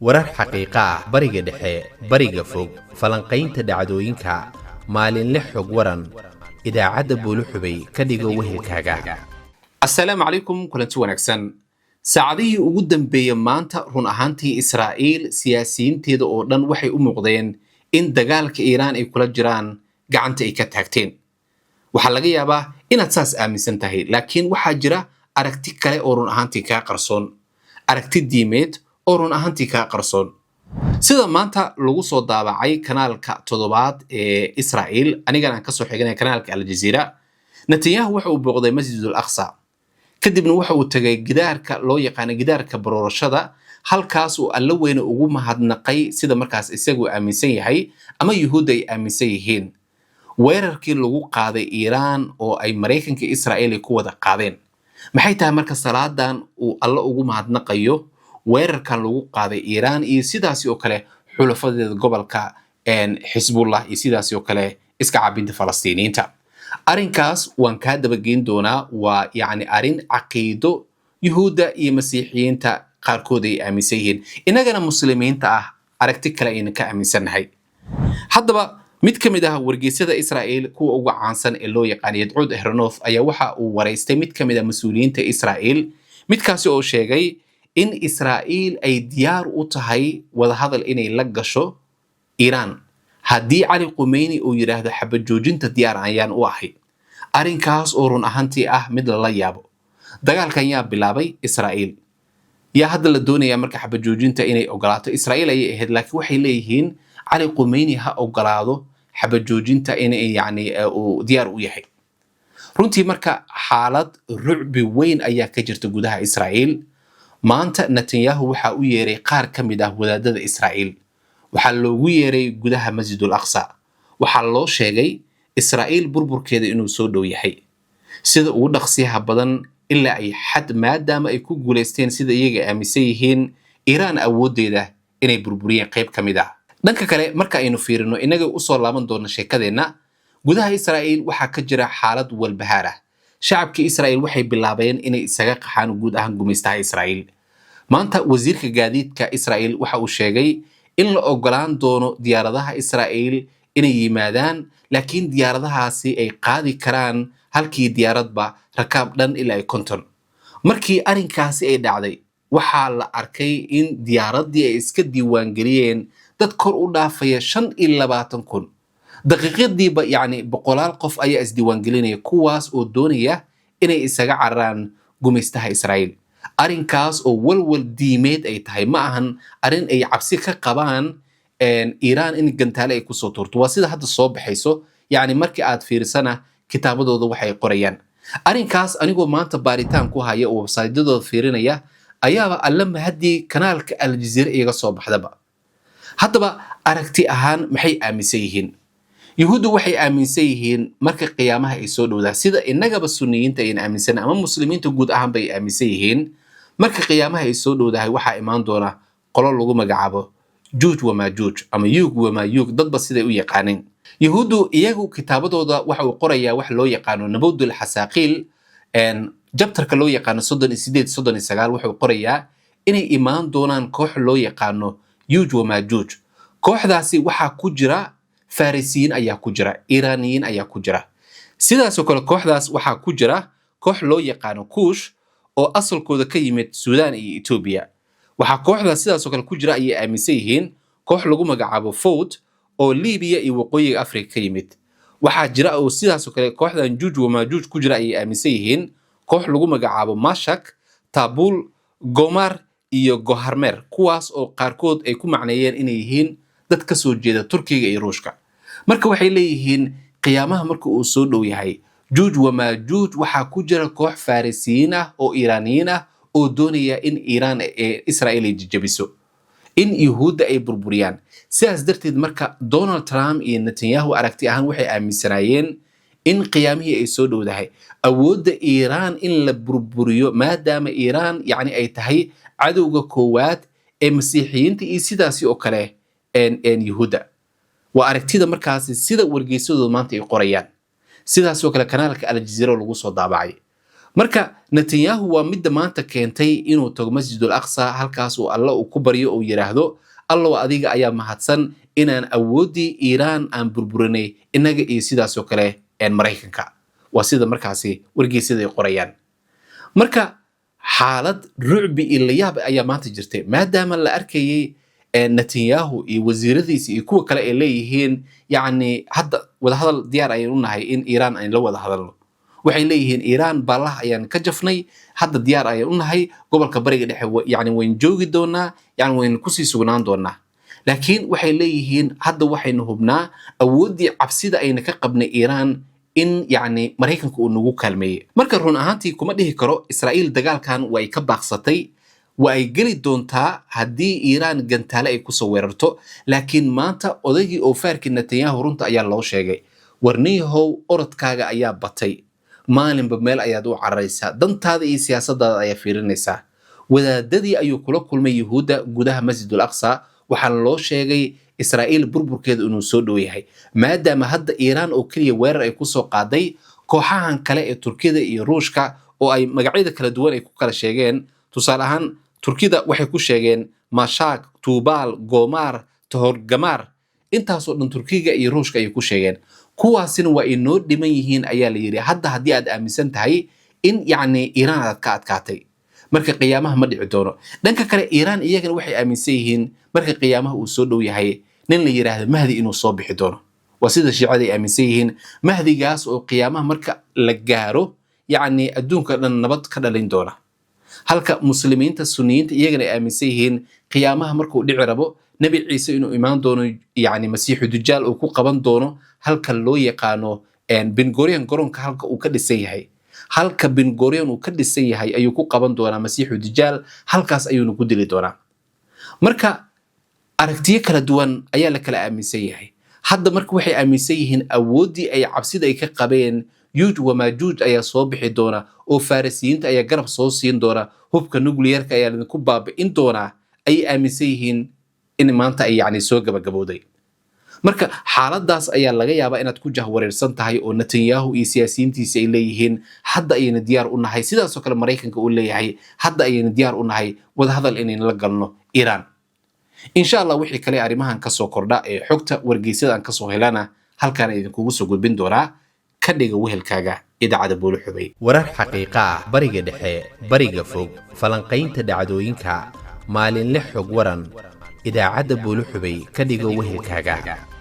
Warar xaqiiqa ah, bariga dhexe, bariga fog, falanqaynta dhacdooyinka, maalinle xog waran. Idaacadda Buuluxubay ka dhigo wehelkaaga. Assalaamu calaykum, kulanti wanaagsan. Saacadihii ugu dambeeyey maanta, run ahaantii, Israa'iil siyaasiyiinteeda oo dhan waxay u muuqdeen in dagaalka Iiraan ay kula jiraan gacanta ay ka taagteen. Waxaa laga yaabaa inaad saas aaminsan tahay, laakiin waxaa jira aragti kale oo run ahaantii kaa qarsoon, aragti diimeed oo run ahaantii kaa qarsoon. Sida maanta lagu soo daabacay kanaalka toddobaad ee Israa'iil, anigana aan kasoo xiganay kanaalka Aljaziira, Netanyahu waxa uu booqday Masjidul Aqsa, kadibna waxa uu tegay gidaarka loo yaqaano Gidaarka Baroorashada, halkaas uu Alla weyne ugu mahadnaqay, sida markaas isagu aaminsan yahay ama Yuhuudda ay aaminsan yihiin, weerarkii lagu qaaday Iiraan oo ay Maraykanka, Israa'iil ay ku wada qaadeen. Maxay tahay marka salaadan uu Alle ugu mahadnaqayo weerarkan lagu qaaday Iiraan iyo sidaasi oo kale xulafadeeda gobolka, Xisbullah, iyo sidaasi oo kale iska cabinta Falastiiniyiinta? Arrinkaas waan kaa dabageyn doonaa. Waa yacni arrin caqiido Yuhuudda iyo Masiixiyiinta qaarkood ay aaminsan yihiin, innagana Muslimiinta ah aragti kale ayna ka aaminsannahay. Haddaba, mid ka mid ah wargeysyada Israa'iil kuwa ugu caansan ee loo yaqaan Yedioth Ahronoth ayaa waxa uu waraystay mid ka mid ah mas-uuliyiinta Israa'iil, midkaasi oo sheegay in Israa'iil ay diyaar u tahay wadahadal inay la gasho Iiraan haddii Cali Khumeyni uu yidhaahdo xabad joojinta diyaar ayaan u ahay. Arrinkaas oo run ahaantii ah mid lala yaabo. Dagaalkan yaa bilaabay? Israa'iil. Yaa hadda la doonayaa marka xabad joojinta inay ogolaato? Israa'iil ayay ahayd, laakiin waxay leeyihiin Cali Khumeyni ha ogolaado xabad joojinta inay yacni uu diyaar u yahay. Runtii marka xaalad rucbi weyn ayaa ka jirta gudaha Israa'iil. Maanta Netanyahu waxaa u yeeray qaar ka mid ah wadaadada Israa'iil. Waxaa loogu yeeray gudaha Masjidul Aqsa. Waxaa loo sheegay Israa'iil burburkeeda inuu soo dhow yahay sida ugu dhaqsiyaha badan, ilaa ay xad, maadaama ay ku guulaysteen, sida iyaga aaminsan yihiin, Iiraan awooddeeda inay burburiyeen qayb ka mid ah. Dhanka kale, marka aynu fiirino, innaga usoo laaban doona sheekadeenna, gudaha Israa'iil waxaa ka jira xaalad walbahaar ah. Shacabkii Israa'iil waxay bilaabeen inay isaga qaxaan guud ahaan gumaystaha Israa'iil. Maanta wasiirka gaadiidka Israa'iil waxa uu sheegay in la ogolaan doono diyaaradaha Israa'iil inay yimaadaan, laakiin diyaaradahaasi ay qaadi karaan halkii diyaaradba rakaab dhan ilaa ay 50. Markii arrinkaasi ay dhacday, waxaa la arkay in diyaaraddii ay iska diiwaangeliyeen dad kor u dhaafaya 25,000. Daqiiqadiiba yacni boqolaal qof ayaa isdiiwaangelinaya, kuwaas oo doonaya inay isaga cararaan gumaystaha Israa'iil. Arrinkaas oo walwal diimeed ay tahay, ma ahan arrin ay cabsi ka qabaan Iiraan in gantaale ay kusoo tuurto. Waa sida hadda soo baxayso, yacni markii aad fiirisana kitaabadooda waxay qorayaan. Arrinkaas anigoo maanta baaritaan ku haya oo websaydyadooda fiirinaya ayaaba Alla mahaddii kanaalka Aljaziira iyaga soo baxdaba. Haddaba, aragti ahaan maxay aaminsan yihiin Yuhuuddu? Waxay aaminsan yihiin marka qiyaamaha ay soo dhowdaa, sida innagaba Sunniyiinta ayan aaminsan ama Muslimiinta guud ahaanba ay aaminsan yihiin, marka qiyaamaha ay soo dhowdahay waxaa imaan doona qolo lagu magacaabo Juuj Wamaajuuj ama Yuug Wamaayuug, dadba siday u yaqaaneen. Yuhuuddu iyagu kitaabadooda waxa uu qorayaa wax loo yaqaano Nabodul Xasaaqiil, chapterka loo yaqaano 38, 39, wuxuu qorayaa inay imaan doonaan koox loo yaqaano Yuuj Wamaajuuj. Kooxdaasi waxaa ku jira Farisiyiin ayaa ku jira, Iiraaniyiin ayaa ku jira. Sidaasoo kale kooxdaas waxaa ku jira koox loo yaqaano Kuush oo asalkooda ka yimid Suudaan iyo Etoobiya. Waxaa kooxdaas sidaasoo kale ku jira, ayay aaminsan yihiin, koox lagu magacaabo Fowd oo Libiya iyo waqooyiga Afrika ka yimid. Waxaa jira oo sidaasoo kale kooxdan Juuj Wamaajuuj ku jira, ayay aaminsan yihiin, koox lagu magacaabo Mashak, Taabul, Gomar iyo Goharmer, kuwaas oo qaarkood ay ku macneeyeen inay yihiin dad ka soo jeeda Turkiga iyo Ruushka. Marka waxay leeyihiin qiyaamaha marka uu soo dhow yahay, Juuj Wamaajuuj waxaa ku jira koox Farisiyiin ah oo Iiraaniyiin ah oo doonaya in Iiraan ee Israa'iil ay jajabiso, in Yuhuudda ay burburiyaan. Sidaas darteed marka Donald Trump iyo Netanyahu aragti ahaan waxay aaminsanaayeen in qiyaamihii ay soo dhowdahay, awoodda Iiraan in la burburiyo, maadaama Iiraan yacni ay tahay cadowga koowaad ee Masiixiyiinta iyo sidaasi oo kale Yuhuudda. Waa aragtida markaasi sida wargeysadooda maanta ay qorayaan, sidaasoo kale kanaalka Aljaziira lagu soo daabacay. Marka Netanyahu waa midda maanta keentay inuu tago Masjidul Aqsa, halkaas uu Alla uu ku baryo, uu yidhaahdo: "Allow, adiga ayaa mahadsan inaan awooddii Iiraan aan burburinay, innaga iyo sidaasoo kale Maraykanka." Waa sida markaasi wargeysyada ay qorayaan. Marka xaalad rucbi iyo layaab ayaa maanta jirtay, maadaama la arkayay Netanyahu iyo wasiiradiisa iyo kuwa kale ay leeyihiin, yacni, hadda wadahadal diyaar ayaan u nahay in Iiraan aan la wada hadalno. Waxay leeyihiin Iiraan baallaha ayaan ka jafnay, hadda diyaar ayaan u nahay, gobolka Bariga Dhexe yacni waynu joogi doonaa, yacni waynu kusii sugnaan doonaa. Laakiin waxay leeyihiin hadda waxaynu hubnaa awooddii cabsida ayna ka qabnay Iiraan in yacni Maraykanka uu nagu kaalmeeyey. Marka run ahaantii kuma dhihi karo Israa'iil dagaalkan waa ay ka baaqsatay. Waa ay geli doontaa haddii Iiraan gantaale ay kusoo weerarto. Laakiin maanta odaygii oofaarkii Netanyahu runta ayaa loo sheegay: "Warniyahow, orodkaaga ayaa batay, maalinba meel ayaad u cararaysaa, dantaada iyo siyaasadaada ayaa fiirinaysaa." Wadaadadii ayuu kula kulmay Yuhuudda gudaha Masjidul Aqsa. Waxaana loo sheegay Israa'iil burburkeeda inuu soo dhow yahay, maadaama hadda Iiraan oo keliya weerar ay kusoo qaaday. Kooxahan kale ee Turkida iyo Ruushka oo ay magacyada kala duwan ay ku kala sheegeen, tusaale ahaan Turkida waxay ku sheegeen Mashaak, Tuubaal, Goomaar, Tohorgamaar, intaasoo dhan Turkiga iyo Ruushka ayay ku sheegeen. Kuwaasina waa ay noo dhiman yihiin ayaa la yidhi. Hadda haddii aad aaminsan tahay in yacni Iiraan aad ka adkaatay, marka qiyaamaha ma dhici doono. Dhanka kale Iiraan iyagana waxay aaminsan yihiin marka qiyaamaha uu soo dhow yahay nin la yidhaahdo Mahdi inuu soo bixi doono. Waa sida Shiicada ay aaminsan yihiin. Mahdigaas oo qiyaamaha marka la gaaro yacni adduunka dhan nabad ka dhalin doona, halka Muslimiinta Suniyiinta iyagana ay aaminsan yihiin qiyaamaha markuu dhici rabo Nebi Ciise inuu imaan doono, yacni Masiixu Dujaal uu ku qaban doono halka loo yaqaano Bengorian, garoonka halka uu ka dhisan yahay. Halka Bengorian uu ka dhisan yahay ayuu ku qaban doonaa Masiixu Dujaal, halkaas ayuuna ku dili doonaa. Marka aragtiyo kala duwan ayaa la kala aaminsan yahay hadda. Marka waxay aaminsan yihiin awooddii ay cabsida ay ka qabeen, Yuuj wamaajuuj ayaa soo bixi doona oo Farisiyiinta ayaa garab soo siin doona, hubka nuclearka ayaa lidinku baabi'in doonaa, ayay aaminsan yihiin in maanta ay yacni soo gabagabowday. Marka xaaladaas ayaa laga yaabaa inaad ku jahwareersan tahay, oo Netanyahu iyo siyaasiyiintiisa ay leeyihiin hadda ayayna diyaar u nahay, sidaasoo kale Maraykanka uu leeyahay hadda ayayna diyaar u nahay wadahadal inayna la galno Iiraan. Insha Allah wixii kale arrimahan kasoo kordha ee xogta wargeysyada aan kasoo helana halkaan idinkugu soo gudbin doonaa. Ka dhiga wehelkaaga Idaacadda Buulo Xubay. Warar xaqiiqa ah, Bariga Dhexe, Bariga Fog, falanqaynta dhacdooyinka, maalinle xog waran, Idaacadda Buulo Xubay ka dhigo wehelkaaga.